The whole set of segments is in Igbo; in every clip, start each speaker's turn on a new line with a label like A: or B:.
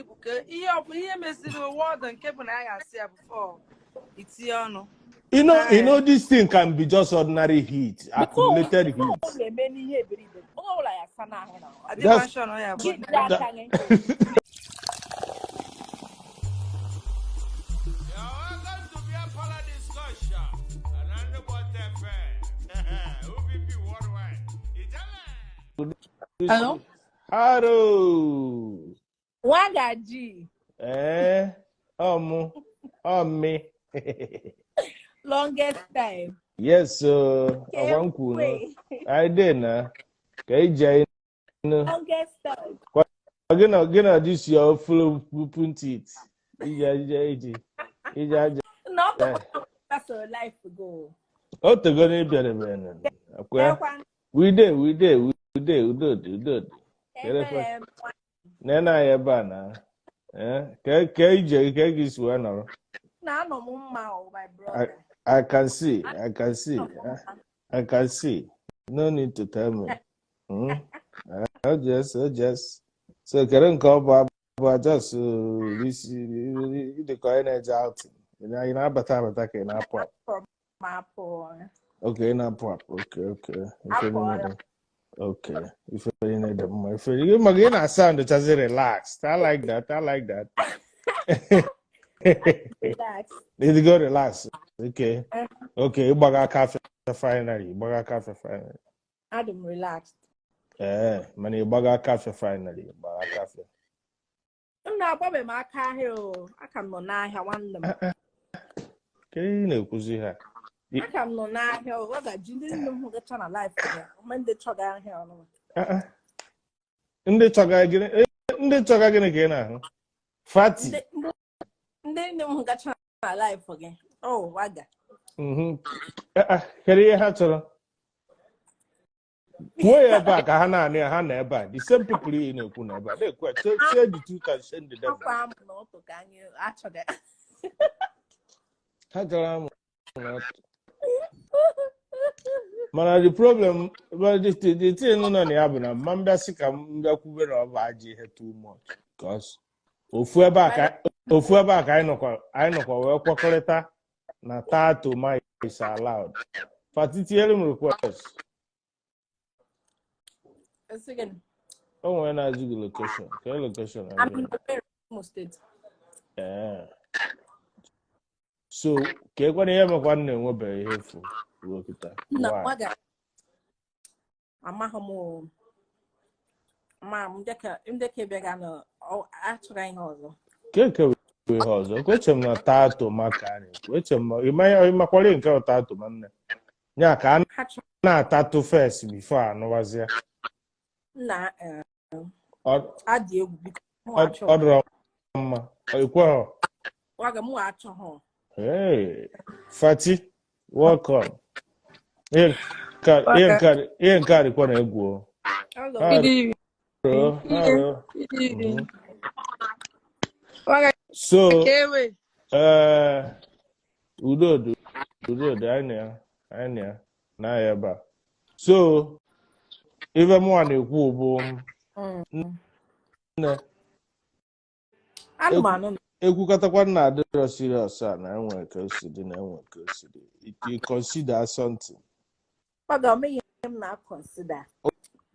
A: dị bụ ka ihe ọ bụ ihe meziri ụwa ọdụ nke bụ na ya ga-asị ya before itinye ọnụ.
B: You know, this thing can be just ordinary heat,
C: Before
B: accumulated
C: before
B: heat.
C: ọ na-eme n'ihe eberibe, onye ọbụla ya asa n'ahụ na
A: Adịkwa
B: That's
A: sure na ọ ya bụ
C: gị
A: ordinary.
C: ji
B: that.
C: aka gị.
D: You're welcome to be a part of discussion. And I know what OPP worldwide. Italian.
C: Hello?
B: Hello.
C: Waga G,
B: Eh, ọmụ, ọmị.
C: longest time.
B: Yes, so ọgwa m kwuru
C: Kemgbe.
B: anyị dị na ka ije nụ.
C: Longest time.
B: Gị na this your full puntit. Ije ije ije ije aja.
C: Na ọ bụ gbasara life go.
B: O tego na ịbịara bịara. Akwa.
C: Ekwa
B: We dey, udo dị, udo dị. Kere fa.
C: ebere m.
B: Nene anyị ebe a na. Eh, ka ije ka gị si wee nọrọ.
C: Na anọ m mma o, my
B: I,
C: brother.
B: I can see, I can see,
C: Anọ m mma.
B: I can see. No need to tell me. Oh, yes, oh, yes. So, kedu nke ọ bụ abụ just isi dịka onye na-eje outing. Ị na-abata abata ka ị na-apụ apụ.
C: From apụ.
B: Okay, ị na-apụ apụ. Okay. Ife niile
C: Apụọla.
B: dị. Okay. Ife niile dị mma. Ife niile maka ị na-sound chazi relaxed. I like that. I like that.
C: Relax.
B: Need to go relax. Okay.
C: Eh,
B: Okay, ịgbaga aka afịa finally. Ịgbaga aka afịa finally.
C: Adị m relaxed.
B: Ee, mana ịgbaga aka afịa finally. Ịgbaga aka afịa.
C: M na-agbabe m aka ahịa o. Aka m nọ n'ahịa, nwanne m.
B: Kedu ihe ị na-ekwuzi ha?
C: Aka m nọ n'ahịa o. Waga G, ndị nne m hụgacha na life ya. Ome ndị chọga ahịa ọnụ.
B: Ndị chọga gịnị, ndị chọga gịnị ka ị na-ahụ? Fati.
C: Ndị nne m hụgacha na life gị. Oh, waga.
B: Kedu ihe ha chọrọ? Kwuo ya ebe a ka ha na-anụ ya. Ha na ebe a, the same people ị na-ekwu na ebe a na-ekwu ya. Say the truth and shame the devil.
C: Akwa amụ na ụtụ ka anyị achọga.
B: Ha chọrọ amụ na ọtụ. Mana the problem, but the thing nọ na ya bụ na mma mbịa sị ka m bịa kwube na ọ bụ ajọ ihe too much, because ofu ebe a ka anyị nọkwa wee kwekọrịta na tatoma is allowed. Fati, tinyere m request.
C: Esi gịnị?
B: O nwere na-ajụ gị location ka location.
C: I'm in Owerri, Imo State.
B: Ee, so ka ekwana ihe mekwa m na-enwebeghị ihe efu ruo kịta.
C: Nna.
B: Why?
C: Waga. Amaghị m o. Ma m ndị ka bịaga na achọghị ihe ọzọ.
B: Ke bụ ihe ọzọ ka eche m na tatoma ka a na-ekwu. Eche m ịmakwara nke bụ tatoma nne ya ka a
C: Ha chọrọ
B: na-atatụ first before anụwazịa.
C: Nna, adị egwu, biko. Mụ achọghị.
B: Ọ dọrọ mma ekweghọ.
C: Waga, mụ achọghị.
B: Hey, Fati, welcome. Ihe nke a dịkwa na egwu o.
C: Hello.
B: Hello.
A: Good evening.
B: Hello.
A: Good evening. Waga.
B: So,
A: Kewe.
B: Udo dị, udo dị, anyị na ya ebe a. So, ife mụnwa na-ekwu bụ nne,
C: Anụ m anụ.
B: Ekwukọtakwa na adịrọ serious a na enwe ka o si dị na enwe ka o si dị. You consider something.
C: Waga, o meghị ihe m na-consider.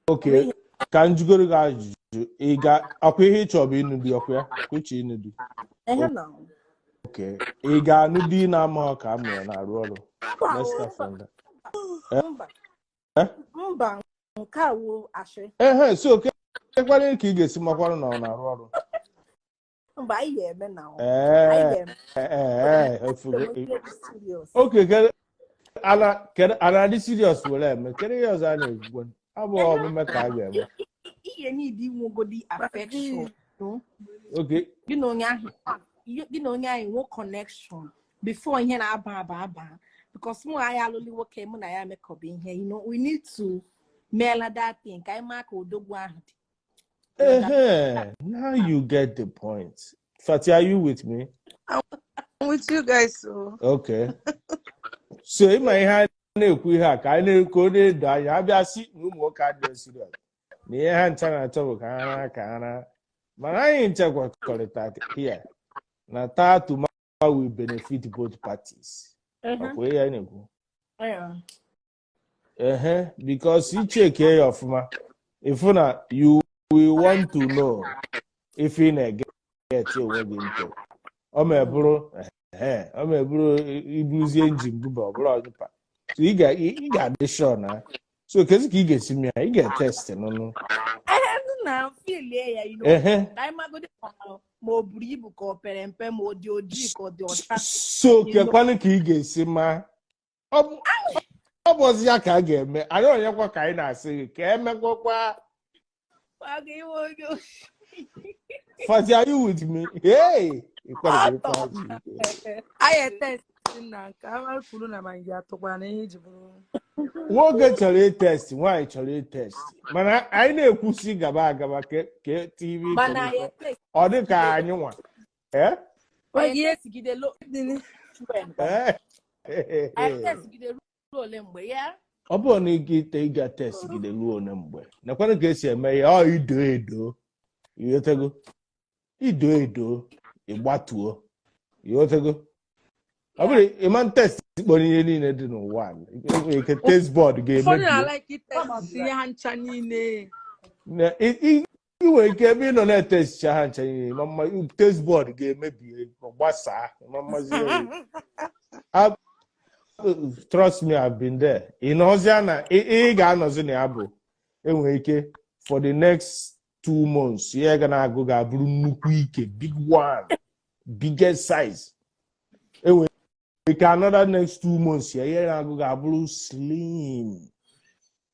B: Okay, ka m jụgoro gị ajụjụ. Ị ga akwa ihe ị chọrọ bụ ịnụ di, ọkwa ya ka uche ịnụ di?
C: Ehe na.
B: Okay, ị ga-anụ di na-amaghị ka a mụrụ na-arụ ọrụ? Let's start from there.
C: Mba.
B: Eh?
C: Mba, nke a wụ ashị.
B: Ehe, so kekwana ka ị ga-esi makwarụ na ọ na-arụ ọrụ?
C: Mba, anyị ga-eme na anyị ga-eme.
B: Ee,
C: Ihe dị serious.
B: Okay, kedu ana kedu ana adị serious were eme? Kedu ihe ọzọ a na-ekwukwe abụghị omume ka a ga-eme?
C: Ihe need inwegodi affection. No?
B: Okay.
C: Gị na onye ahụ nwe connection before ihe na-aba aba aba, because mụ anyị alụli nwoke mụ na ya mekọba ihe, we need to meela that thing ka anyị maa ka odogwu ahụ dị.
B: Ehe, now you get the point. Fati, are you with me?
A: I'm with you guys. So
B: Okay, so ịma ihe a na-ekwu, ihe a ka anyị na-ekwu, ọ na-edo anya abịa sị na ụmụ nwoke adịghị serious na ihe ha ncha na-achọ bụ ka ha na ka ha na Mana anyị ncha kwekọrịta here na tatuma will benefit both parties. Ọkwa ihe anyị na-ekwu. Ehe, because icheke ya ọfụma, ịfụ na you will want to know if ị na-eget onwe gị ntụ. Ọ ma eburu, ehe, ọ ma eburu iburuzie engine buba, ọ bụrụ ọnyụpa. So ị ga-adị sure na. So kezi ka ị ga-esi mee ya, ị ga-etest nụnụ.
C: Na filie ya.
B: Ehe.
C: Ka anyị magodi ma o buru ibu ka o pere mpe, ma ọ dị ojii ka ọ dị ọcha.
B: So kekwanụ ka ị ga-esi ma ọ bụ ọzọ ya ka a ga-eme. Anyị onyekwa ka anyị na-asị gị ka emekwakwa. Fati, are you with me? Hey!
A: Anyị test na nke a kwuru na ma ngi atụkwara na ihe iji bụrụ.
B: Nwoke chọrọ itest, nwaanyị chọrọ itest, mana anyị na-ekwusi gaba agaba ka TV ọ dị ka anyị nwa. Ọ bụrụ na ị ga test gide ruo ole mgbe, nakwanụ ka esi eme ya, ọ ido edo, ịghọtago, ido edo, ịgbatuo, ịghọtago. Ọ bụrụ ịma test kpọrọ ihe niile dị n'ụwa, ike test board ga-emebi.
A: Ụfọdụ na-like test ihe ha ncha niile.
B: Ị nwere ike ebe ị nọ na-etesticha ha ncha niile, ma test board ga-emebi, gbasaa, ma mmazi. Trust me, I've been there. Ị nọzia na ị ga-anọzi na ya bụ enwere ike for the next 2 months ihe ga na-agụ ga-abụrụ nnukwu ike, big one, biggest size. Enwere ike another next 2 months ya ihe na-agụ ga-abụrụ slim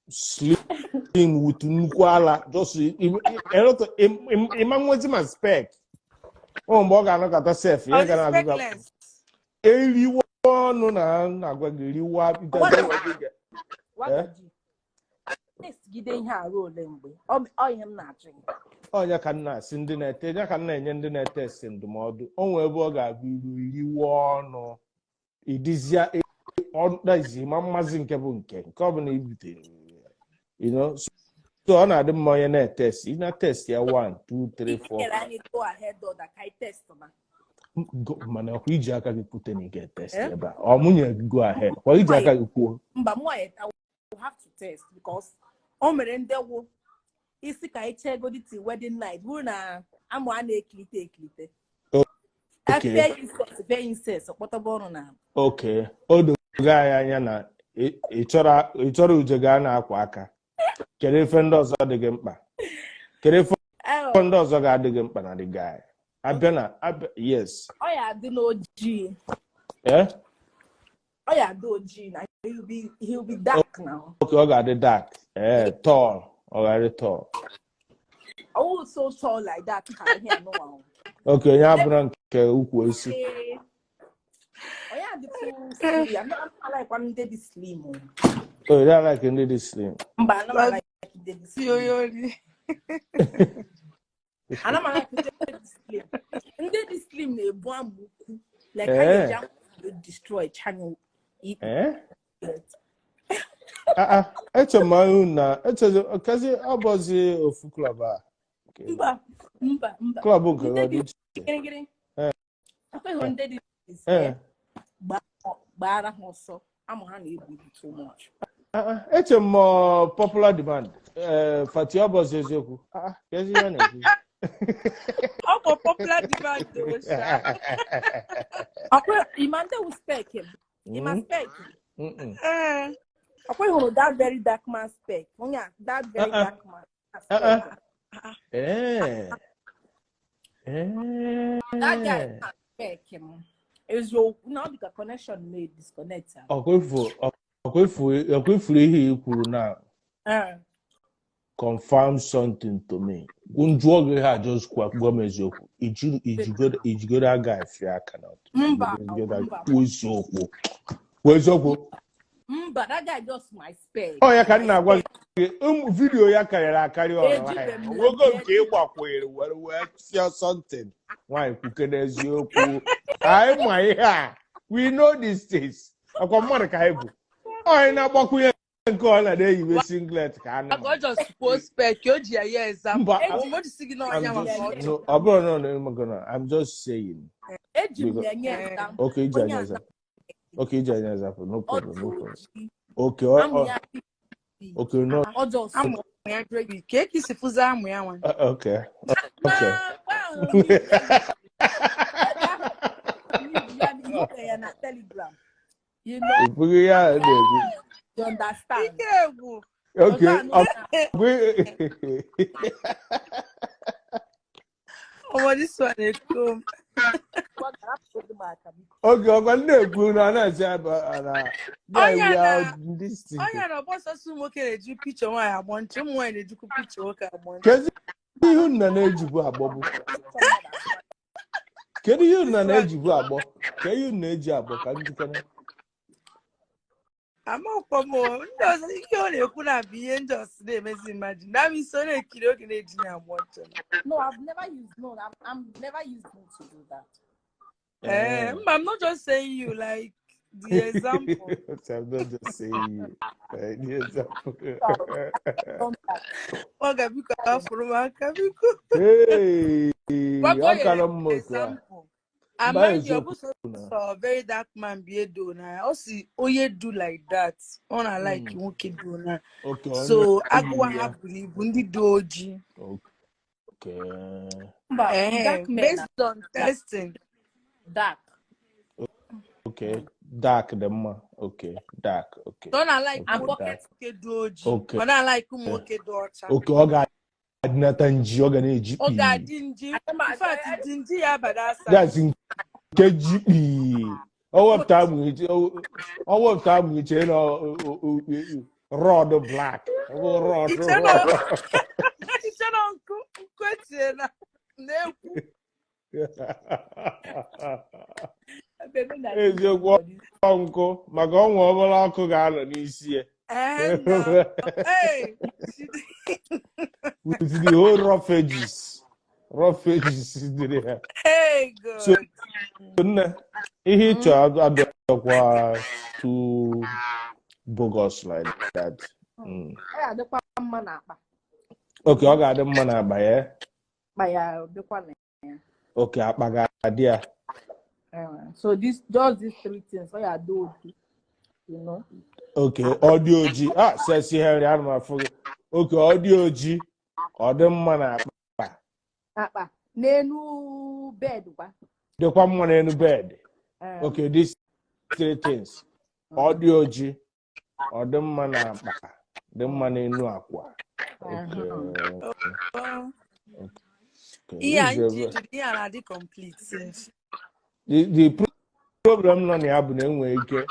B: slim with nnukwu ala, just ịma nwezi ma spec. Ọ mgbe ọ ga-anọkọta sef ihe ga na-agụ ga eriwo ọnụ na na-agwa gị riwa. Onye ka m na-asị ndị na-ete, ya ka m na-enye ndị na-ete esi ndụmọdụ, o nwee ebe ọ ga-abụ iru iriwe ọnụ ịdịzịa ọdazi ma mmazi nke bụ nke nke ọbụla ibutere, you know. So ọ na-adị mma onye na-etest, ị na-test ya 1 2 3 4, mana ọkwa iji aka gị kwute na ị ga-etest ebe a, ọ mụnye gị go ahead, kwa iji aka gị kwuo.
C: Mba, mụ I have to test because o mere ndị wụ isi ka anyị chee godi till wedding night bụrụ na amụ a na-ekilite ekilite.
B: Okay, o dogo anyị anya na ị chọrọ uje gaa na-akwa aka. Kedu ife ndị ọzọ dị gị mkpa? Kedu ife ndị ọzọ ga-adị gị mkpa na the guy? Abịa na abịa, yes.
C: Ọ ya adị n'ojii.
B: Eh?
C: Ọ ya adị ojii na he'll be dark now.
B: Okay, ọ ga-adị dark. Eh, tall. Ọ ga-adị tall.
C: Oh, so tall like that ka ihe anụwa.
B: Okay, onye abụrụ nke ukwu isi.
C: Ọ ya adị too slim. I'm not like ndị dị slim.
B: Oh, you don't like ndị dị slim?
C: Mba, I'm not like ndị dị slim. Ana m like ndị dị slim. Ndị dị slim na-ebu amụ ukwu. Like ha ga-eji amụ destroy channel.
B: Eh? Eche m na eche ọ bụzi ofu klọb a.
C: Mba, mba, mba.
B: Klọb nke ọ dị iche.
C: Ndị dị gbara ha ọsọ, amụ ha na-ebu ibu too much.
B: Eche m popular demand. Fati, ọ bụzi eziokwu. Kezi ya na-ekwu.
A: Ọ bụ popular demand.
C: Ịma ndị wụ spec him. Ịma spec him. Ọkwa hụrụ that very dark man spec. Onye that very dark man. That guy spec him. Eziokwu na ọ dị ka connection may disconnect.
B: Ọkwa ihe i kwuru na confirm something to me. Njụọ gị ha just gwa m eziokwu. Ijigoro aga efe aka na eziokwu. Eziokwu.
C: Mba, that guy just my spec.
B: Ọ ya ka m na-agwa gị, vidiyo ya karịrị akarị online. Ogo nke ị gbakwere were wee see something. Nwaanyị kwuke n'eziokwu. Anyị ma ihe a. We know these things. Ọkwa mmadụ ka anyị bụ. Onye na-agbakwunye Nke ọ na-eyiwe singlet ka
A: Maka
B: anụmanụ.
A: ọ just kwuo spec o ji ya ya example.
B: Mba,
C: Eji
A: O ji si gị
B: I'm
A: n'ọnya
C: m
A: maka
C: ya
A: ọ
C: nye
A: chọrọ.
B: no, ọ bụrụ na ọ na-eme na I'm just saying.
C: eji m
B: Because
C: ya nye
A: Eh,
C: example.
B: okay, iji
C: Onye
B: anya
C: a
B: example. Okay, iji anya example. No
C: ọ
B: problem,
C: dị
B: no problem.
C: oji.
B: Okay,
C: Amụ ya dị
B: okay, no.
C: ọ just
A: Amụ ya dị ka eke si fụzi amụ ya nwa.
B: Okay,
C: na
B: okay.
C: mgbe ahụ m ibe ebe ahụ m ibu ya na ibe ya na Telegram. You know,
B: Ịbụghị ya a na-ekwu.
C: you understand.
A: Ike egwu.
C: Ọzọ
B: Okay,
C: anụ
B: ọ
C: na
B: bụ
A: Ọmọ this one eko m.
C: gwa gara apụgodu m aka biko.
B: oge ọgwa ndị ekwu na ọ na-esi aba na
A: Ọnya
B: yeah, we
A: na
B: are this thing.
A: ọnya na ọbọsọsọ ụmụ nwoke na-eji pichọ nwaanyị agbọ ncha, ụmụ nwaanyị na-ejikwa pichọ nwoke agbọ ncha.
B: Kedu ihe unu na-ejikwa agbọ bụ?
C: Achọ mmadụ agbọ.
B: Kedu ihe unu
A: This one
B: na-ejikwa agbọ? Kedu ihe unu na-eji agbọ ka njikere?
A: amakwa m o, ndị ọzọ ihe ọ na-ekwu na bụ ihe ndị ọzọ na-emezi imagine. Na m isi ọ na-ekiri oge na-eji ya agbọ ncha.
C: No, I've never used no, I've never used me to do that.
A: Eh,
B: Eh.
A: mba, I'm not just saying you like the example.
B: I'm not just saying you. The example.
C: So I've done that.
A: Ọ ga-biko afụrụ m aka biko.
B: Hey,
A: Gwakọ
B: ọ
A: ya
B: kara mma otu a.
A: example.
B: Mba
A: Amaghị ọ bụ
B: eziokwu na.
A: sọsọ very dark man bi edo na ọ si onye do like that. Ọ na like nwoke do na.
B: Okay, onye
A: So agụwa
B: yiri
A: ha
B: ya.
A: buru ibu ndị dị ojii.
B: Okay.
C: Mba,
A: Eh,
C: dark men are
A: based on
C: dark.
A: testing.
C: Dark.
B: Okay. Dark dị mma. Okay, dark. Okay.
A: So ọ na like
C: And
B: Okay,
C: pocket
B: dark.
A: nwoke dị ojii.
B: Okay.
A: Ọ na like ụmụ nwoke dị ọcha.
B: Okay, ọ ga-adịnata nji, ọ ga na-eji
A: Ọ
B: kpii.
A: ga-adị nji. In fact, dị nji ya abada asa.
B: That's nke ji kpii. O wepụta amụ iche, o wepụta amụ iche na rọd black. Ọ bụ rọd
A: Iche na
B: rọd.
A: iche na nkụ nkụ etinye na na-ekwu.
C: Ebe na
B: Eziokwu ọ nkụ maka ọnwa obere ọkụ ga-anọ n'isi ya.
A: Eh, na. Hey,
B: With the whole rough edges. Rough edges dị ya.
A: hey,
B: So
A: God.
B: nne, ihe ịchọ abịakwa too bogus like that.
C: Ọ ga-adịkwa mma n'akpa.
B: Okay, ọ ga-adị mma n'akpa ya.
C: Akpa ya dịkwa na ya.
B: Okay, akpa ga-adị ya.
C: So this just these three things ọ ya dị otu. You know.
B: Okay, ọ dị oji. Ah, Sexy Henry, ana m afụ gị. Okay, ọ dị oji. Ọ dị mma n'akpa.
C: Akpa n'elu bed kwa.
B: Dịkwa mma n'elu bed. Okay, these three things. Ọ dị oji. Ọ dị mma n'akpa. Dị mma n'elu akwa. Okay.
A: Oh.
B: Okay.
A: Ihe a
B: This is
A: nji
B: a-
A: jiri ihe a na-adị complete sef.
B: The problem nọ na ya bụ na enwere ike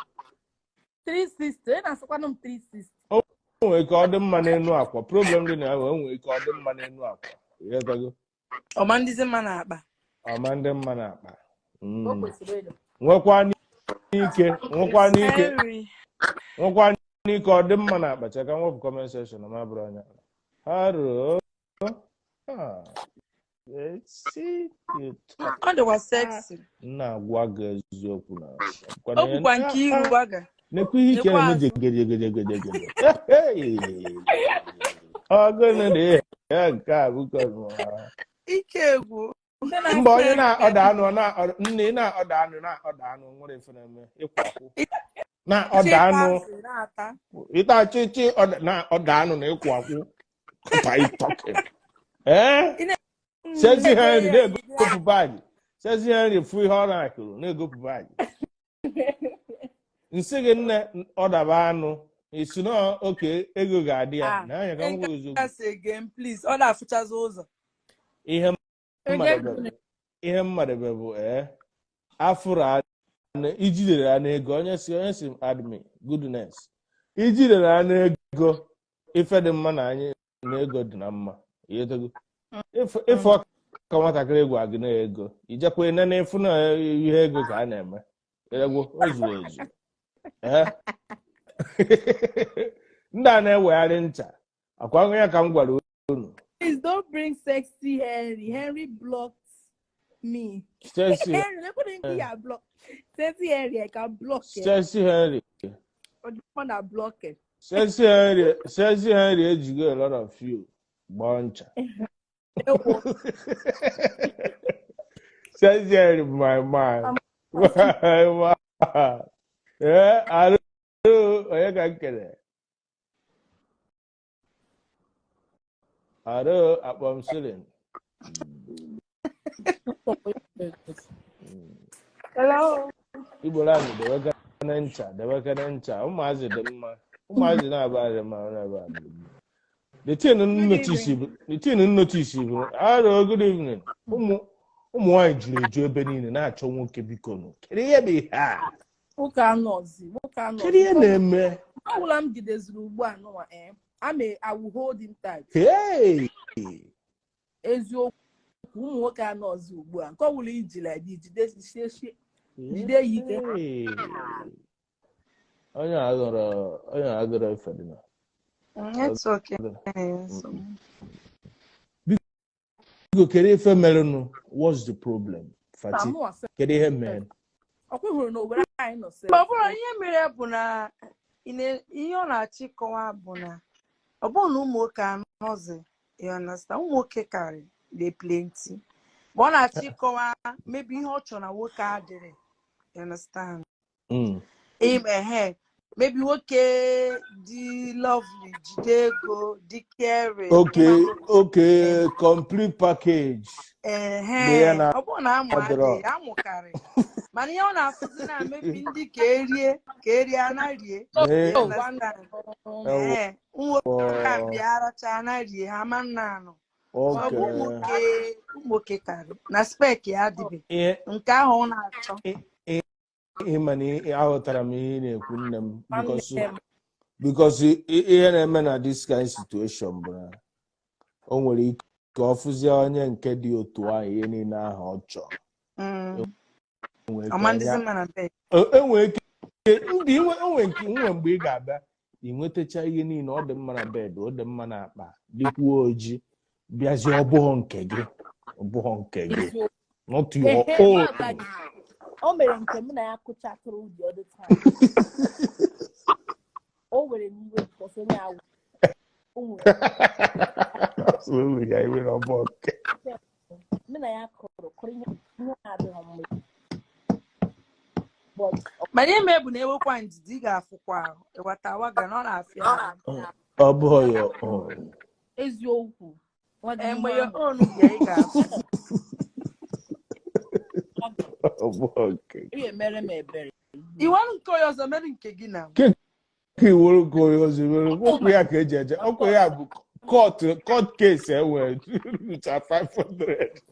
C: 360. Ị na-asịkwanụ m 360.
B: o nwere ike ọ dị mma n'elu akwa. Problem dị na ya bụ enwere ike ọ dị mma n'elu akwa. Ịghọtago?
A: Ọma ndịzi mma n'akpa.
B: Ọma ndị mma n'akpa.
C: O kwesịrị ịdị.
B: Nwekwa n'ike, nwekwa n'ike,
A: Henry.
B: nwekwa n'ike ọ dị mma n'akpa. Cheka nwepụ comment section ma bụrụ anya. Haro. Ah, let's see you talk.
A: Ọ dịkwa sexy.
B: M na-agwa gị eziokwu na
A: O bukwa nke iru gwaga.
B: Nekwa ihe ike
A: Nekwa
B: na-eme
A: azụ.
B: jegedegedegedegede. Hey! Ọ gịnị dị ihe nke a bụkọ
A: Ike egwu.
C: Ndị
B: mba
C: na-asị
B: onye na-ọda anụ nne ị na-ọda anụ na-ọda anụ nwere ife na-eme ịkwụ na-ọda
A: Chịta
B: anụ
A: azụ na-ata.
B: ịta achịchị na-ọda anụ na ịkwụ akwụ. What are you talking? Eh?
A: Ị na-
B: Sexy
A: na-ego
B: Henry
A: ya
B: na-egopụ baagi. Sexy Henry fụ ihe ọ na-akụrụ na-egopụ baagi. Nsị gị nne ọdaba anụ isi na oke ego ga-adị ya
A: Ah,
B: na anya ka m gwa gị eziokwu.
A: Nka again, please. Ọ na-afụchazi ụzọ.
B: Ihe
C: Ego
B: mmadebe ihe mmadebe bụ ee afụrụ anụ ijidere anụ ego onye si admin goodness ijidere anụ ego ife dị mma na anyị na ego dị na mma. Ịghọtago? Ife ọka nwatakịrị gwa gị na ego ijekwa nene ịfụ na ihe ego ka a na-eme egwu o zuru ezu. Ee ndị a na-ewegharị ncha akwa ya ka m gwara unu.
C: Please don't bring Sexy Henry. Henry blocked me.
B: Sexy
C: Henry, they couldn't be a block. Sexy Henry, I can block it.
B: Sexy Henry.
C: Or the one that block it.
B: Sexy Henry ejigo a lot of you gbaa ncha.
C: Ewo.
B: Sexy Henry bụ my man. My man. Ee, alụ onye ka m kele? Arụ akpọm silin.
A: Hello.
B: Igbo land dewekene ncha, dewekene ncha. Ụmụazị dị mma. Ụmụazị na-aba adị mma, na-aba adị mma. The thing notice bụ, the thing notice bụ, hello, good evening. Ụmụ nwaanyị juru eju ebe niile na-achọ nwoke biko nụ. Kedu ihe bụ ihe a?
C: Nwoke anọzi, nwoke anọzi.
B: Kedu ihe na-eme?
C: Ọ bụla m jideziri ugbu a nụwa, I will hold him tight.
B: Hey!
C: Eziokwu, ụmụ nwoke anọzi ugbu a. Nke ọ bụla ijila gị jide jide ya ike.
B: Hey! Onye agụrụ efe dị na.
A: It's okay.
B: Biko, kedu ife merenụ? What's the problem? Fati, kedu ihe mere?
C: Ọ kwụhụrụ na Owere anyị nọ sef.
A: Ma ọ bụrụ ihe mere bụ na ihe ọ na-achọ ịkọwa bụ na ọ bụrụ na ụmụ nwoke anọzi, you understand, ụmụ nwoke karị dey plenty. Ma ọ na-achọ ịkọwa maybe ihe ọ chọrọ na nwoke adịrị, you understand? Ehe, maybe nwoke dị lovely, jide ego, dị caring.
B: Okay, complete package.
A: Ehe, ọ bụrụ na amụ adịghị, amụkarị. Mana ihe ọ na-afụzi na maybe ndị ka erie anarie. Ee, nwoke a bịa aracha anarie, ha ma nna anọ. Ọ bụ ụmụ nwoke karị na spek ya adịbe nke ahụ ọ na-achọ.
B: Ịma na aghọtara m ihe ị na-ekwu nne m, because ihe na-eme na this kind situation bụ na o nwere ike ka ọ fụzie onye nke dị otu ahụ ihe niile ahụ ọ chọrọ. Enwere ike ndị nwe mgbe ị ga-abịa ị nwetacha ihe niile, ọ dị mma na bed, ọ dị mma na akpa, dịkwuo oji, bịazie ọ bụghọ nke gị, ọ bụghọ nke gị, not your own.
C: O mere nke m na ya kụchatụrụ the other time. O were m iwe because onye awụ. M na ya kụrụ ihe na-adịghị mma.
A: Mana ime bụ na ewekwa ndidi ga-afụkwa ahụ, ịghọta waga na ọ na-afịa ahụ.
B: Ọ bụghị your own.
C: Eziokwu.
A: Mgbe your own bịa ị ga-afụ.
C: Mere m ebere.
A: Iwere nke onye ọzọ mere nke gị na.
B: Ke iwere nke onye ọzọ mere okwu ya ka eji eje. Okwu ya bụ court case enwere rucha 500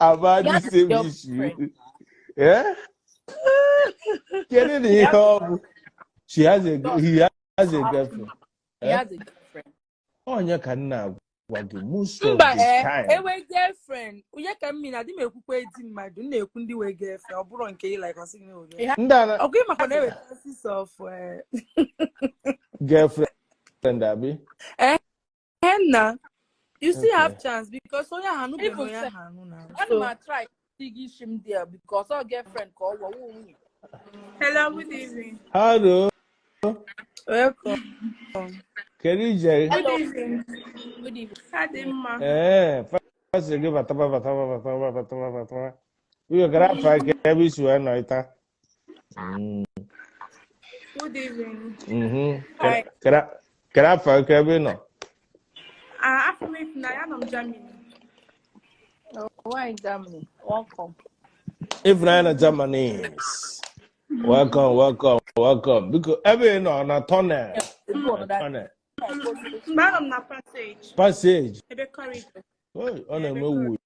B: about the same issue. Eh? Kedu na ihe ọ bụ? He has a girlfriend.
C: He has a girlfriend.
B: Onye ka nna agwa gị most of the time.
A: Ewe girlfriend. Onye ka mmiri adị m ekwukwa di mmadụ, m na-ekwu ndị wee girlfriend, ọ bụrụ nke ị like ọsị gị oge. Ọkwa ịmakwa na ewe chances of
B: girlfriend abi?
A: Na you still have chance because onye ahụ anụbeghị onye ahụ anụ na.
C: Ana m try igi isi m there because ọ girlfriend ka ọ wụ nwunye.
E: Hello, good evening.
B: Hello.
A: Welcome.
B: Kedu ije?
E: Good evening.
C: Good evening.
E: Adị mma.
B: Ee, fasị gị bataba. Uyo gara afa ka ebe isi wee nọ ịta.
E: Good evening.
B: Kere afa ka ebe ị nọ?
E: Afọ m Ifunanya, anọ m Germany.
C: Why Germany? Welcome.
B: Ifunanya na Germany. Welcome. Biko ebe ị nọ na tunnel.
E: Mgbe anọ m na passage.
B: Passage.
E: Ebe corridor.
B: Ọ na-eme wu.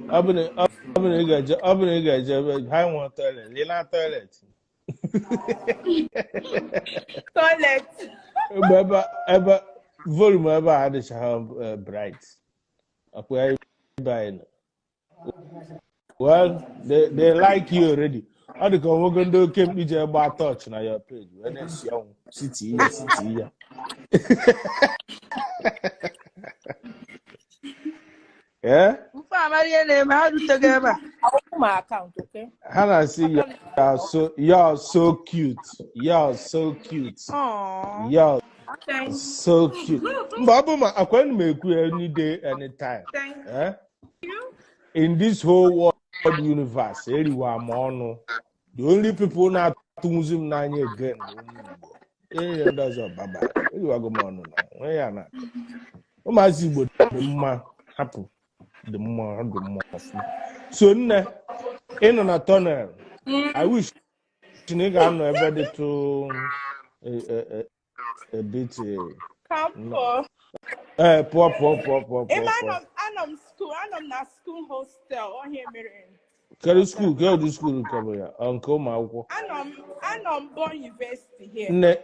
B: Ọ bụ na ị ga-eje ebe ha nwe toilet, ị na toilet.
E: Toilet.
B: Ebe volume ebe a adịchaghị bright. Akwa ebe anyị nọ. Well, they like you already. Ọ dị ka nwoke ndị oke mkpi ji gba touch na your page. Wee na-esi ọnwụ siti ya. Eh?
A: Mfe amara ihe na-eme ha rutego ebe a.
C: I'll open my account, okay?
B: Ha na-asị are so you are so cute. You are so cute.
A: Aww.
B: You are
E: Thank
B: so cute. Mba, ọ bụ ma akwa m ekwu any day, anytime.
E: Thank
B: Eh?
E: you.
B: In this whole world universe, eriwa m ọnụ. The only people na-atụnwuzi m n'anya again bụ ụmụ Igbo. Ihe ndị ọzọ baba. Eriwago m ọnụ na nwee ya na. Ụmụazị Igbo dị mma, hapụ dị mma, ọ dị mma ọfụma. So nne, ị nọ na tunnel. I wish na ị ga-anọ ebe dịtụ a bit
E: Come
B: no.
E: for.
B: Ee, pụọ pụọ pụọ pụọ pụọ
E: Ema
B: pụọ.
E: anọ m school, anọ m na school hostel, ọhịa mere.
B: Kedu school? Kedu ụdị school nke bụ ya? Ọ nke ụmụ akwụkwọ?
E: Anọ m Bon University here.
B: Nne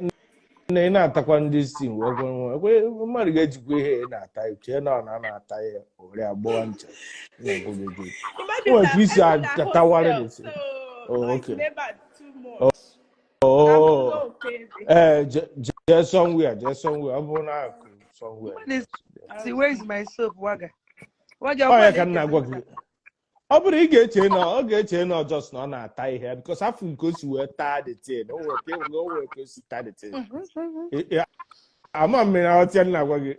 B: nne, ị na-atakwa ndị si wee kwe nwe ekwe mmadụ ga-ejikwa ihe ị na-ata chee na ọ na-ata ya owere agbọwa ncha. Na-agwa gị eziokwu.
E: Imagine
B: O nwere
E: na
B: ka isi
E: I'm na
B: atawara
E: hostel,
B: the
E: so
B: Oh,
E: noise
B: okay.
E: never too much. I'm
B: Oh,
E: so baby.
B: ee, jee somewhere, jee somewhere. Ọ bụrụ na akụ somewhere.
A: Mmadụ si, where is my soap, Waga? Waga,
B: Ọ
A: ọkwa
B: ya ka m na-agwa
A: na-ekele
B: gị. Ọ bụrụ ị ga-eche na ọ ga-eche na just na ọ na-ata ihe because afọ nke o si wee taa the thing, o nwere ka o si taa the thing. Ama m na ọtịa m na-agwa gị.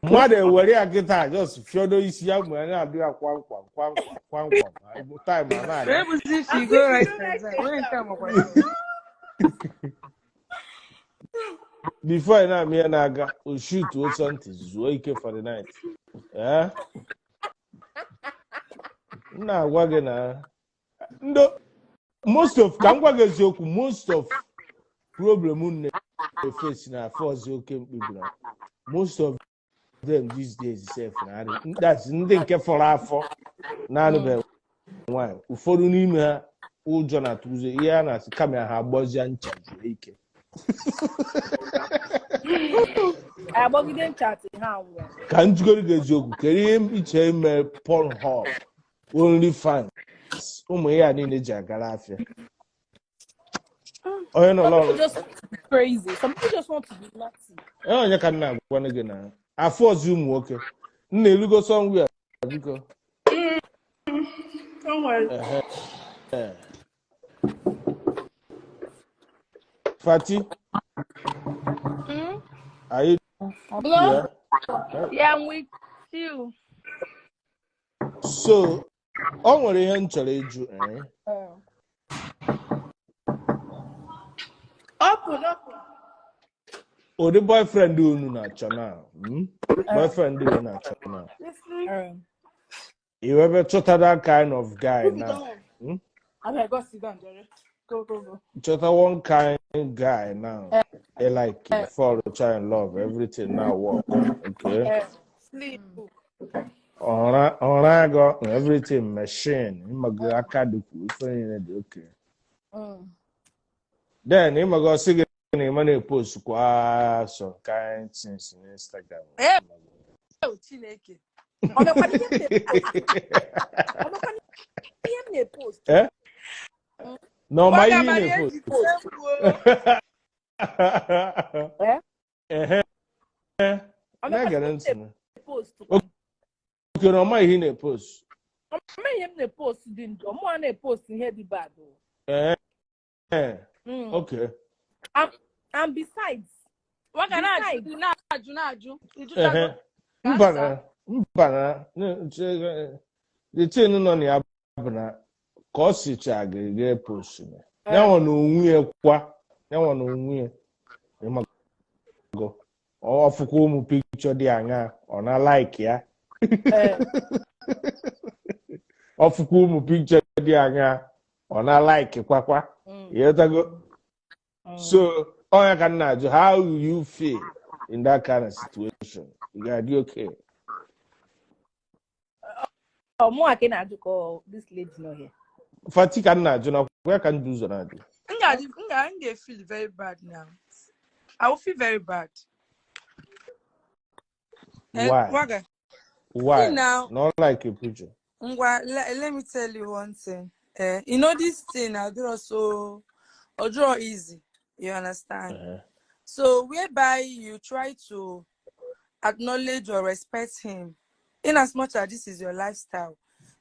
B: Mmadụ ewere ya kịta just fiodo isi ya mgbe na-adị ya kwam kwam kwam kwam kwam kwam time a na-aga.
A: Where was this she
E: I'm
A: go right
E: go right
A: exam? Where in
E: exam.
A: come up?
B: Before ị na-amị ya na-aga, o shoot something zuo ike for the night. Eh? M na-agwa gị na ndị most of ka m gwa gị eziokwu, most of problem unu na-efesi na afọ ọzọ oke mkpebi na most of them these days sef na that's ndị nke fọrọ afọ na-anụbeghị nwaanyị, ụfọdụ n'ime ha ụjọ na-atụzi ihe a na-asị kama ha agbọzie ncha zuo ike.
C: Agbagide ncha till ha nwụọ.
B: Ka m jụgoro gị eziokwu, kedu ihe iche ime Pornhub, OnlyFans, ụmụ ihe a niile ji agara afịa? Onye nọ
C: Some people
B: n'ọrụ
C: just want to be crazy. Some people just want to be naughty.
B: Ee, onye ka m na-agwa gị na afọ ọzọ ụmụ nwoke m na-elugo somewhere, biko.
E: Don't worry.
B: Ehe. Fati, are you
A: Hello?
B: there?
A: Yeah, I'm with you.
B: So, o nwere ihe m chọrọ ịjụ, eh?
E: Open, open.
B: Ụdị boyfriend unu na-achọ na Boyfriend unu na-achọ na
E: Listen.
B: I webe chọta that kind of guy
E: Put it
B: now.
E: down. Okay, go sit down, Jerry. Go, go, go.
B: Chọta one kind guy now. They like you, fall, try and love, everything now work. Okay.
E: Sleep.
B: Ọra ọra everything machine. Ịmago aka dịkwu ife niile dị okay. Then ịmago ọsị gị na ịma na-epost kwa some kind things in Instagram.
A: Eh, Chineke.
C: Ọ mekwana ihe m na-epost. Ọ mekwana ihe m na-epost.
B: Eh? Na ọma
A: Waga
B: ihe ị
A: mara
B: na-epost.
A: eji tie mkpu.
C: Eh?
B: Ehe.
C: Ọ mekwana
B: Na-egere
C: ihe m
B: ntị na.
C: na-epost.
B: Okay, na ọma ihe ị na-epost.
C: Ọ ma ihe m na-epost dị njọ. Mụ a na-epost ihe dị bad. O.
B: Eh. Okay.
C: And besides,
A: Waga na-ajụ
C: besides,
A: na-ajụ na-ajụ. Ịjụchago
B: Ehe.
A: ka
B: Mba
A: nsa.
B: na mba na the thing nọ na ya bụ na ka ọ sicha gị ga-epost na ya nwa na onwe ya kwa ya nwa na onwe ya ịmago ọ fụkwa ụmụ pikchọ dị aṅaa ọ na like ya, ọ fụkwa ụmụ pikchọ dị aṅaa ọ na like kwakwa. Ịghọtago? So ọ ya ka m na-ajụ, how will you feel in that kind of situation? You ga-adị okay?
C: Ọ mụ a ka ị na-ajụ ka ọ this lady nọ here?
B: Fati ka m na-ajụ na ya ka m ji ụzọ na-ajụ.
A: M ga-feel very bad now. I will feel very bad. Eh,
B: Why?
A: Waga.
B: Why?
A: See now,
B: Not like a picture.
A: Ngwa, let me tell you one thing. You know this thing, I draw so, or draw easy. You understand? So whereby you try to acknowledge or respect him, in as much as this is your lifestyle,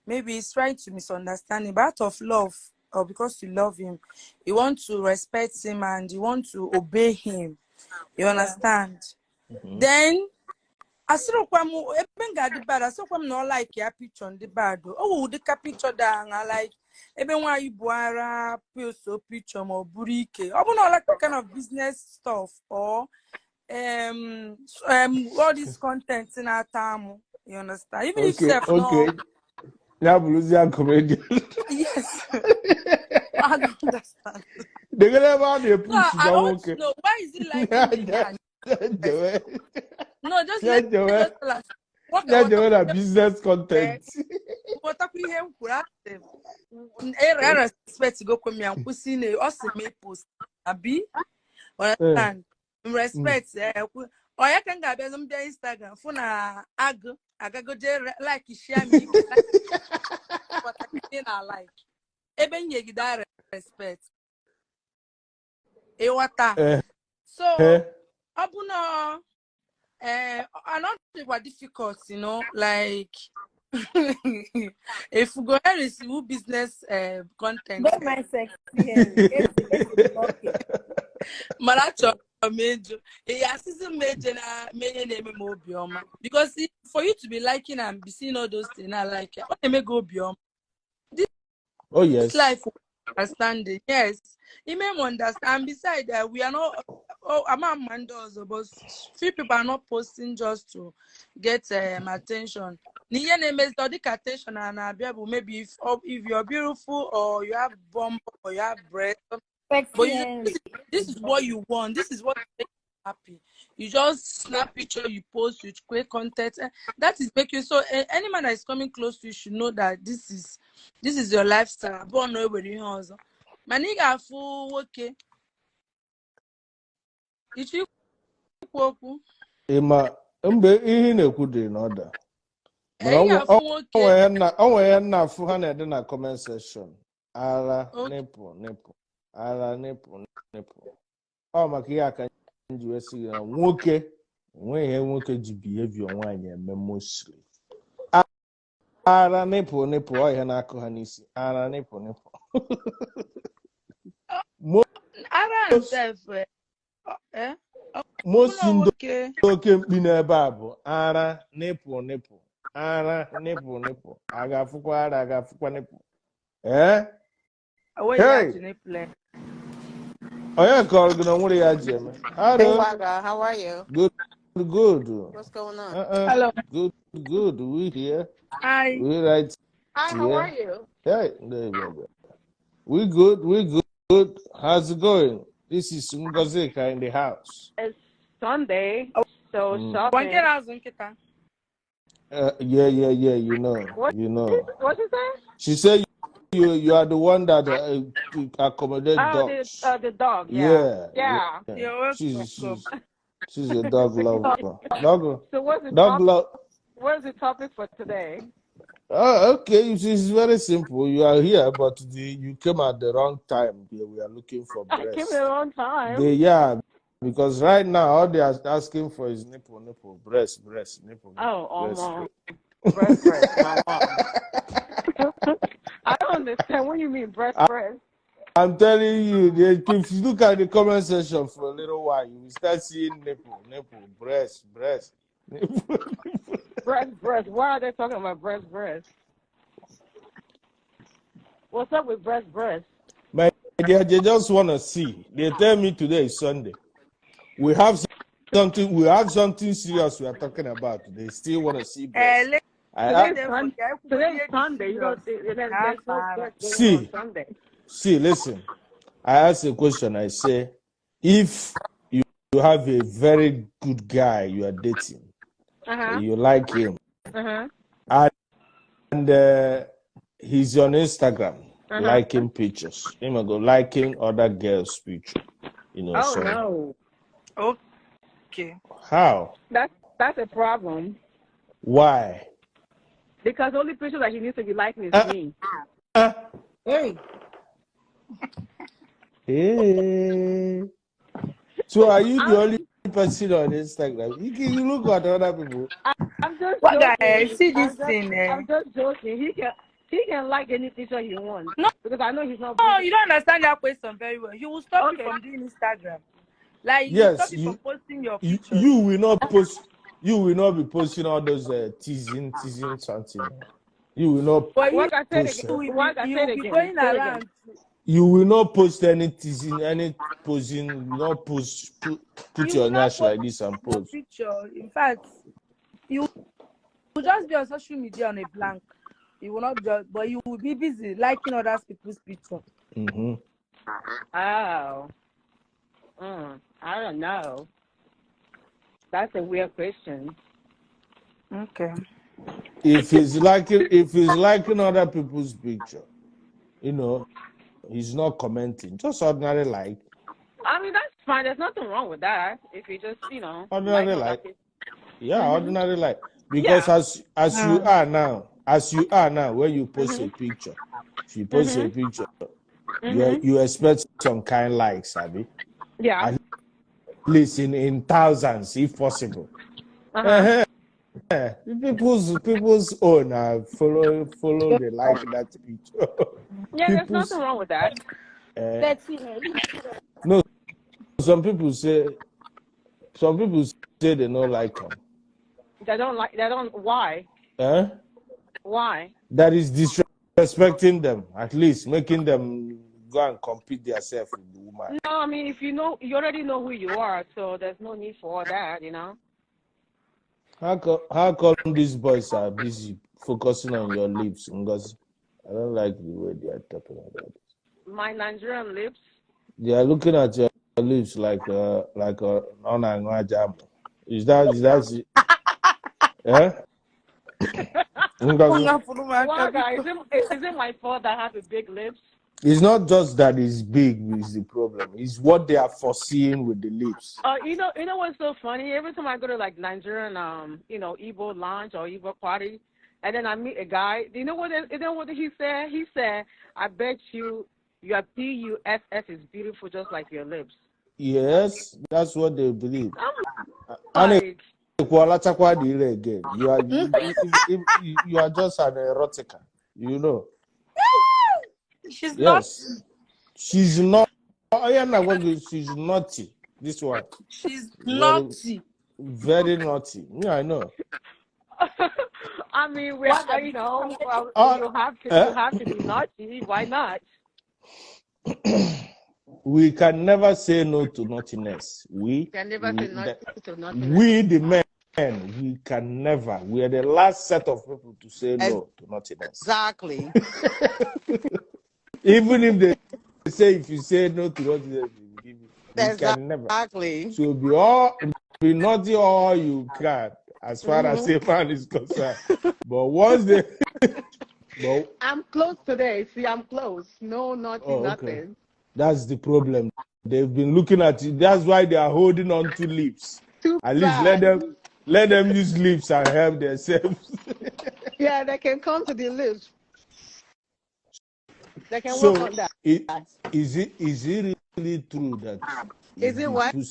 A: Maybe he's trying to misunderstand him, but out of love or because you love him, you want to respect him and you want to obey him. You understand?
B: Mhm.
A: Then asịrịkwa m ebe m ga-adị bad, asịrịkwa m na ọ like ya picture ndị bad. O wụ ụdịka picture dị aṅa like ebe nwaanyị bụ ara post picture ma ọ bụrụ ike. Ọ bụ na ọ like that kind of business stuff or all this content na-ata amụ. You understand? Even if
B: Okay,
A: self no
B: okay. Ya bụrụzie comedian.
A: yes. I don't understand.
B: Degere ebe a
A: No,
B: na-epush
A: I
B: na
A: want to
B: nwoke.
A: know why is he liking the guy?
B: Jewe
A: No, just
B: ya
A: let me
B: jewe
A: just tell us. What
B: ya jewe na business content.
A: Ghọtakwa ihe m kwuru asị m respect gokwe m ya nkwụsị na ọ sị m post abi understand m respect ọ ya ka m ga-abịazi m bịa Instagram fụ na agụ agagoje like share m ike na like ebe m nyegide respect ịghọta. So ọ bụ na anọdịkwa difficult, you know, like if you go here is who business content.
C: Don't mind sexy Henry. Okay.
A: Mana achọrọ m ịjụ asịsị m eje na menye na-eme m obiọma, because for you to be liking and be seeing all those things I like, ọ na-eme gị obiọma. This
B: Oh yes.
A: life understanding, yes. You may understand. Besides that, we are not. Oh, I'm a man does, but few people are not posting just to get attention. Attention and maybe if you're beautiful or you have bump or you have breast, but you, this is what you want. This is what makes you happy. You just snap picture, you post, you create content. That is making so any man that is coming close to you should know that this is your lifestyle. But no, also. Man, ị ga-afụ nwoke. Ịchọ ikwu okwu?
B: Ịma mgbe ihe ị na-ekwu dị n'ọda.
A: Ị ga-afụ nwoke.
B: O nwere ihe nna afụ ha na-ede na comment section. Ara nipple nipple. Ara nipple nipple. Ọ maka ihe aka ji wee sị na nwoke enweghị ihe nwoke ji behavior nwaanyị eme mostly. Ara nipple nipple ọ ihe na-akụ ha n'isi. Ara nipple nipple. Most ndị oke mkpi n'ebe a bụ ara nipple nipple. Ara nipple nipple. A ga-afụkwa ara, a ga-afụkwa nipple. Eh? Hey! Onye kọrọ gị na nwere ya ji eme?
F: Hello. Hey, how are you?
B: Good, good.
F: What's going on?
A: Hello.
B: Good, good. We here.
A: Hi.
B: We right
F: Hi,
B: here.
F: How are you?
B: Hey, there you go. We good, we good. How's it going? This is Ngozika in the house.
F: It's Sunday, so shopping.
B: Yeah, you know.
F: What,
B: you know.
F: What you say?
B: She said you are the one that accommodate dogs.
F: The dog, yeah. Yeah.
A: Yeah.
B: She's a dog lover. Dog.
F: So what's the
B: dog love?
F: What's the topic for today?
B: Okay, it's very simple. You are here, but you came at the wrong time. We are looking for breast.
F: I came at the wrong time.
B: Yeah, because right now all they are asking for is nipple, nipple, breast, breast, nipple.
F: Oh,
B: breast,
F: mom. Breast, breast, my mom. I don't understand what you mean, breast, breast.
B: I'm telling you, if you look at the comment section for a little while, you will start seeing nipple, nipple, breast, breast, nipple, nipple.
F: Breast, breast. Why are they talking about breast, breast? What's up with breast, breast?
B: My dear, they just want to see. They tell me today is Sunday. We have something. We have something serious we are talking about. They still want to see breast.
F: Today is Sunday. You know, there's no breast going on Sunday.
B: See, listen. I ask a question. I say, if you have a very good guy you are dating, you like him, and he's on Instagram liking pictures. He might go liking other girls' picture. You know.
F: Oh
B: so,
F: no.
A: Okay.
B: How?
F: That's a problem.
B: Why?
F: Because the only picture that he needs to be liking is me.
A: Hey.
B: Hey. So are you the only person on Instagram? You look at other people.
F: I'm just
A: what
F: joking.
A: Guy, see this thing.
F: I'm just joking. He can like any picture he wants.
A: No,
F: because I know he's not.
A: No, you don't understand that question very well. He will stop you from doing Instagram. Like, he will
B: Yes,
A: stop you from posting your pictures.
B: You will not post. You will not be posting all those teasing something. You will not post.
A: You will be going around.
B: You will not post any teasing, any posing. Not post. Put your nash like this and post.
A: Picture. In fact, you will just be on social media on a blank. You will not just, but you will be busy liking other people's picture.
B: Mm-hmm.
F: Oh, I don't know. That's a weird question.
A: Okay.
B: If he's liking other people's picture, you know, he's not commenting. Just ordinary like.
F: I mean, that's fine. There's nothing wrong with that. If you just, you know,
B: ordinary like. Yeah, mm-hmm. Ordinary like. Because as you are now. As you are now, when you post a picture, if you post a picture, you expect some kind likes, Abby.
F: Yeah.
B: At least in thousands, if possible.
F: Uh-huh.
B: People's own follow the like that picture.
F: Yeah, there's nothing wrong with that.
B: No, some people say they don't like them.
F: They don't. Why?
B: Huh?
F: Why?
B: That is disrespecting them, at least making them go and compete themselves with the woman.
F: No, I mean, if you know, you already know who you are, so there's no need for all that, you know.
B: How come these boys are busy focusing on your lips, Ngozi? I don't like the way they are talking about it.
F: My Nigerian lips?
B: They are looking at your lips like a jam. Is that eh?
F: Why, is it my fault that I have the big lips?
B: It's not just that it's big is the problem. It's what they are foreseeing with the lips.
F: You know what's so funny? Every time I go to like Nigerian, you know, Igbo lounge or Igbo party, and then I meet a guy. You know what he said? He said, "I bet you your PUSS is beautiful, just like your lips."
B: Yes, that's what they believe.
F: I'm like,
B: again. You are you are just an erotica, you know.
A: She's not.
B: She's not. She's naughty. This one.
A: She's naughty.
B: Very naughty. Yeah, I know.
F: I mean, we are, you know, well, you have to be naughty. Why not?
B: We can never say no to naughtiness. We
F: can never say no to naughtiness.
B: We the men, we can never. We are the last set of people to say no to naughtiness.
G: Exactly.
B: Even if they say if you say no to naughtiness, we can never.
G: Exactly.
B: So be naughty all you can, as far as a man is concerned. But once they,
G: I'm close today. See, I'm close. No naughty, nothing.
B: Okay. That's the problem. They've been looking at you. That's why they are holding on to lips.
G: Too
B: At least let them use lips and help themselves.
G: Yeah, they can come to the lips. They can work on that.
B: Is it really true that?
G: Is it what?
B: Is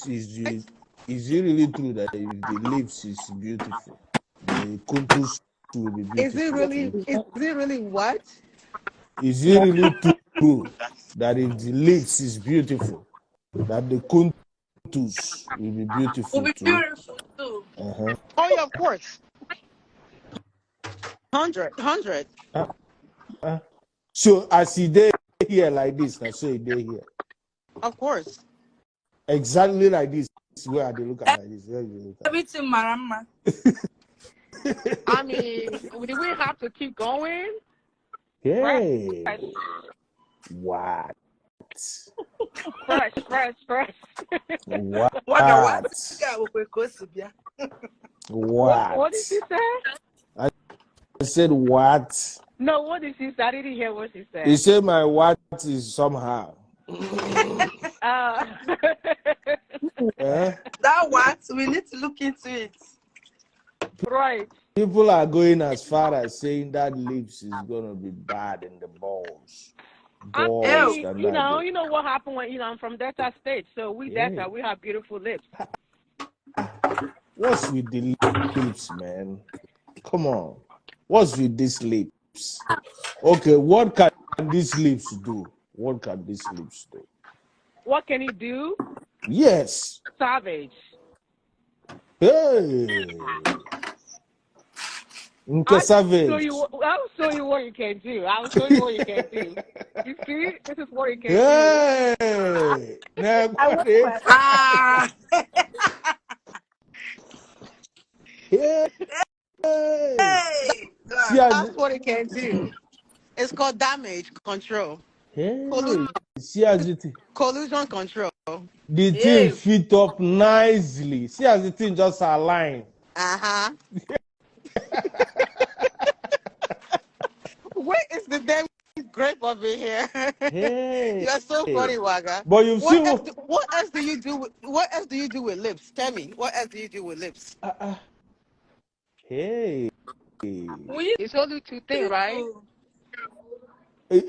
B: it really true that if the lips is beautiful, the contours will be beautiful?
G: Is it really what?
B: Is it really true that if the lips is beautiful, that the contours will be beautiful
A: Will be
B: too?
A: Beautiful too.
B: Uh-huh.
G: Oh yeah, of course. 100.
B: So as he dey here like this, I say he dey here.
G: Of course.
B: Exactly like this. Where they look at like this. Where you look at.
A: Everything marama.
F: I mean, do we have to keep going?
B: Hey.
F: Fresh.
B: What?
F: Fresh.
B: What? What?
F: What did she say?
B: I said what?
F: No, what did she say? I didn't hear what she said.
B: He said my what is somehow.
A: That what? We need to look into it.
F: Right.
B: People are going as far as saying that lips is gonna be bad in the balls.
F: I mean, you know what happened when, you know, I'm from Delta State, so we Delta, we have beautiful lips.
B: What's with the lips, man? Come on. What's with these lips? Okay, what can these lips do? What can these lips do?
F: What can he do?
B: Yes.
F: Savage.
B: Hey. Nke savage.
F: I'll show you what you can do. I'll show you what you can do. You see? This is what you can do.
B: Hey. Hey.
A: Hey.
G: That's what it can do. It's called damage control.
B: Hey.
G: Collusion control.
B: The thing fit up nicely. See as the thing just align.
G: Uh-huh. Where is the damn grape over here?
B: Hey.
G: You're so funny, Waga.
B: But you've seen
G: what else do you do? What else do you do with lips? Tell me, what else do you do with lips?
B: Hey.
F: It's only two things, right?
C: You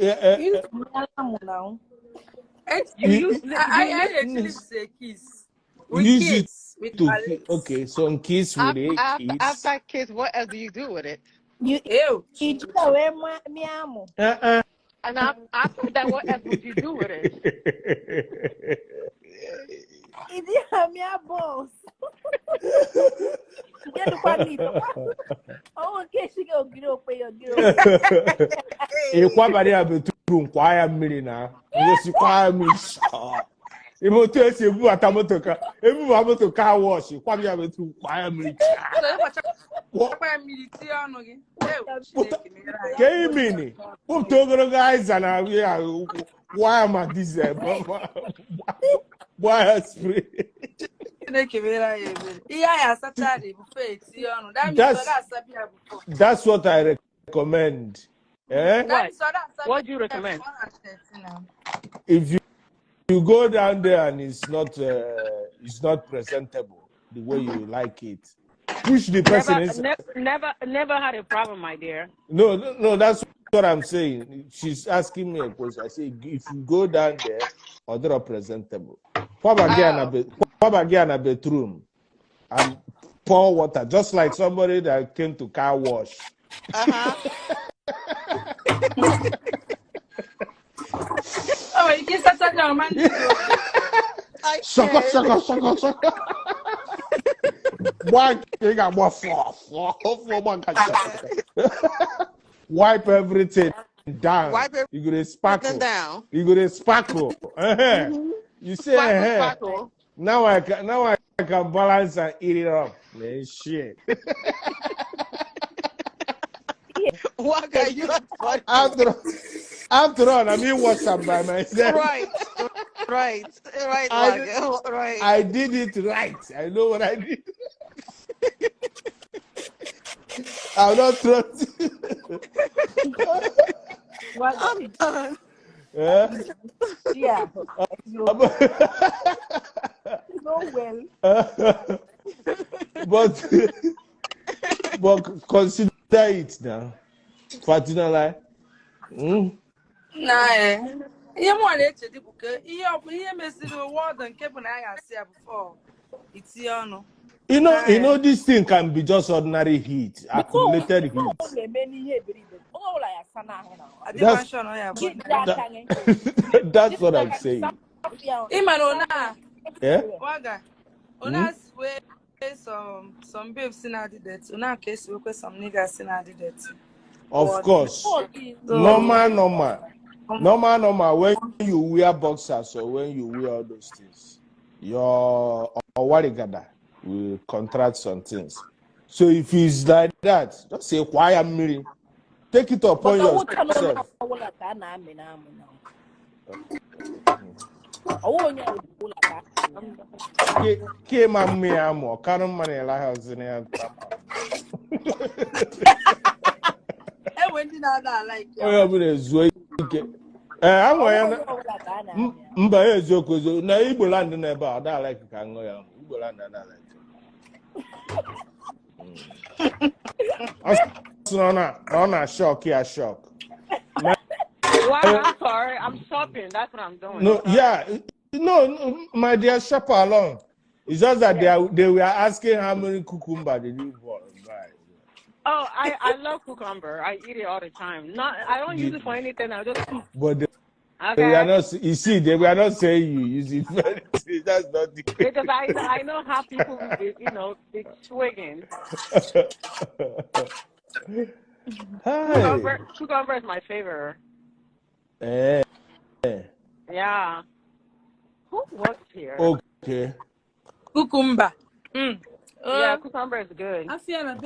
F: use
A: I actually say kiss. We kiss with
B: to, okay, so kiss with it.
G: After kiss, what else do you do with it?
C: You
F: And after that, what else would you do with it?
B: That's what I recommend. Eh?
F: What do you recommend?
B: If you go down there and it's not presentable the way you like it, push the person.
F: Never had a problem, my dear.
B: No, that's what I'm saying. She's asking me a question. I say, if you go down there, or they're not presentable, probably in a bedroom and pour water, just like somebody that came to car wash.
G: Uh-huh.
A: Oh, you can start man.
B: Shaka, shaka, shaka, shaka. Wipe everything down.
G: Wipe everything
B: you go to sparkle
G: down.
B: You go to sparkle.
G: Mm-hmm.
B: You say,
G: sparkle, sparkle.
B: Now I can balance and eat it up. Man, shit.
G: Waka, you are funny.
B: After all, I'm in WhatsApp by myself.
G: Right, Waka, right.
B: I did it right. I know what I did. I'm not trusting.
G: I'm done.
B: Yeah.
C: Yeah. No well.
B: But consider it now. Fatina lie.
A: Nah. Ihe mụ na-eche dị bụ ka ihe ọ bụ ihe mesiri wọdụ nke bụ na a ga-asị ya before itinye ọnụ.
B: You know, this thing can be just ordinary heat, accumulated heat. That's what I'm saying. Yeah?
A: Some babes in that. Some niggas in that.
B: Of course. Normal. When you wear boxers or when you wear all those things, your warigada will contract some things. So if it's like that, just say why I'm married. Take it upon yourself. Mba eziokwu na Igbo land na ebe a ọ like ka ṅụọ ya Igbo land na like. Ọ na shock ya shock.
F: Well, I'm sorry, I'm shopping. That's what I'm doing.
B: No, yeah, no, my dear, shop along. It's just that they were asking how many cucumber did you buy.
F: Oh, I love cucumber. I eat it all the time. I don't use it for anything. I just
B: But they are
F: okay.
B: not. You see, they were not saying you use it for anything. That's not the case.
F: Because I know how people be, you know, be swigging.
B: Hey.
F: Cucumber is my favorite.
B: Eh.
F: Yeah. Who works here?
B: Okay.
A: Cucumber.
F: Yeah, cucumber is good.
A: I see an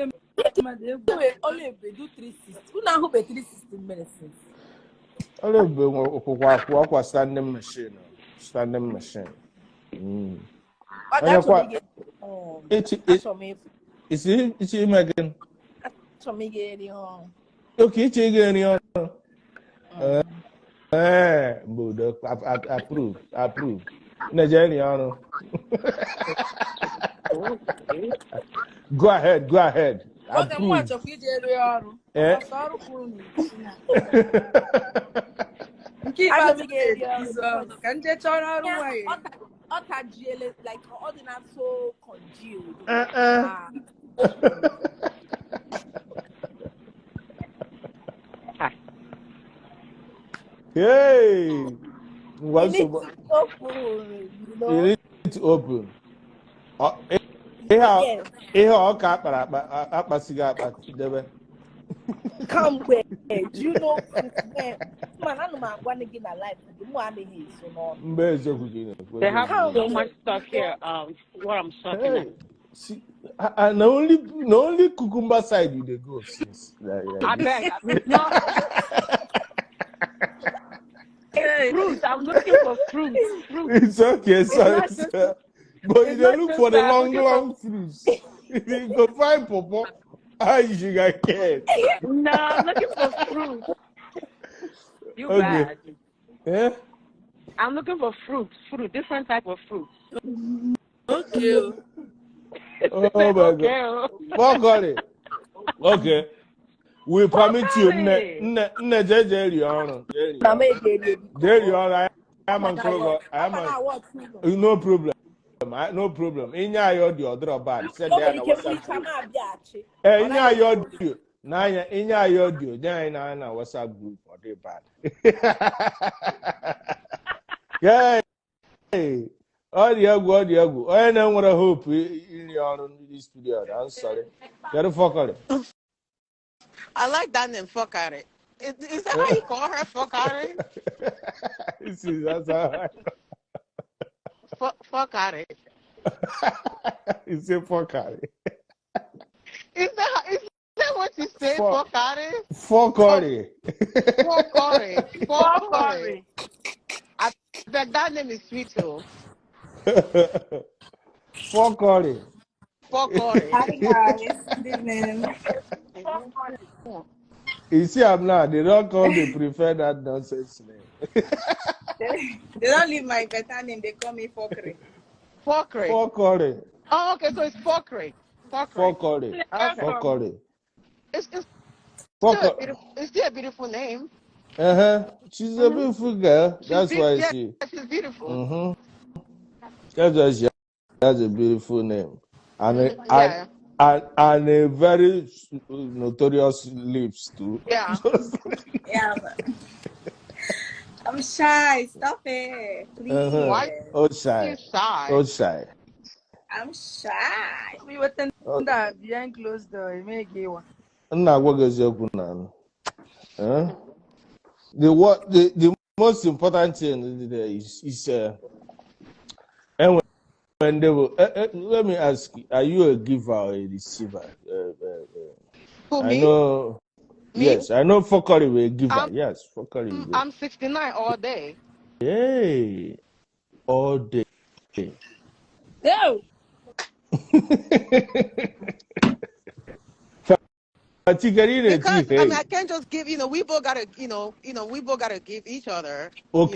C: Only do 360. Who now who be 360 medicines?
B: Only standing machine. Standing machine.
C: But actually,
B: It's Megan. Okay, it's again. Approve. Approve. Nigerian. Go ahead. Go ahead. Approve.
C: Like ordinary so congealed.
B: Hey,
C: you need to open, you know.
B: You need to open.
C: Come where? Do you know? Man, I'm not going to get a life.
F: They have so much stuff here. What I'm sucking at.
B: See, and only cucumber side you they go since.
F: I beg. No. Fruits. I'm looking for fruits.
B: It's okay, sorry. But you don't look for the long fruits. You go find pawpaw. Sugar cane.
F: No, I'm looking for fruit. You bad.
B: Yeah?
F: I'm looking for fruit, different type of fruit.
A: Okay.
B: Oh my God. Okay. Okay. We permit you. Ne No problem. No problem. In your audio, drop bad. Send there na WhatsApp group. In your audio, in your audio, then na WhatsApp group or they bad. Yeah. Audio. I don't want to hope in your this period. I'm sorry. Get the fuck out.
G: I like that name, fuck out it. Is that how you call her, fuck out it?
B: That's how
G: Fuck out it.
B: You say fuck out it.
G: Is that what you say? Fuck out it?
B: Fuck out it.
G: Fuck out it. Fuck out it. I bet that name is sweet too.
B: Fuck out it.
G: Fuck out it.
E: Hi guys. Good evening.
B: You see, I'm not. They don't call me prefer that nonsense name.
E: They don't leave my better name. They call me Fokre.
G: Fokre.
B: Fokre.
G: Oh, okay. So it's Fokre.
B: Fokre.
G: Okay.
B: Fokre.
G: It's still a beautiful name.
B: She's a beautiful girl. That's why she.
G: She's beautiful.
B: That's why she has a beautiful name, and and a very notorious lips too.
G: Yeah.
E: Yeah. I'm shy. Stop it, please.
G: Why?
B: Oh, shy.
G: Shy.
B: Oh, shy.
E: I'm shy.
A: We were that behind closed door.
B: The most important thing is and when they will, let me ask you, are you a giver or a receiver?
G: Who, me?
B: I know.
G: Me?
B: Yes, I know Fokori will give her. Yes, Fokori.
G: I'm 69 all day.
B: Hey, all day.
A: No.
G: Because I mean, I can't just give. You know, we both gotta. You know, we both gotta give each other.
B: Okay.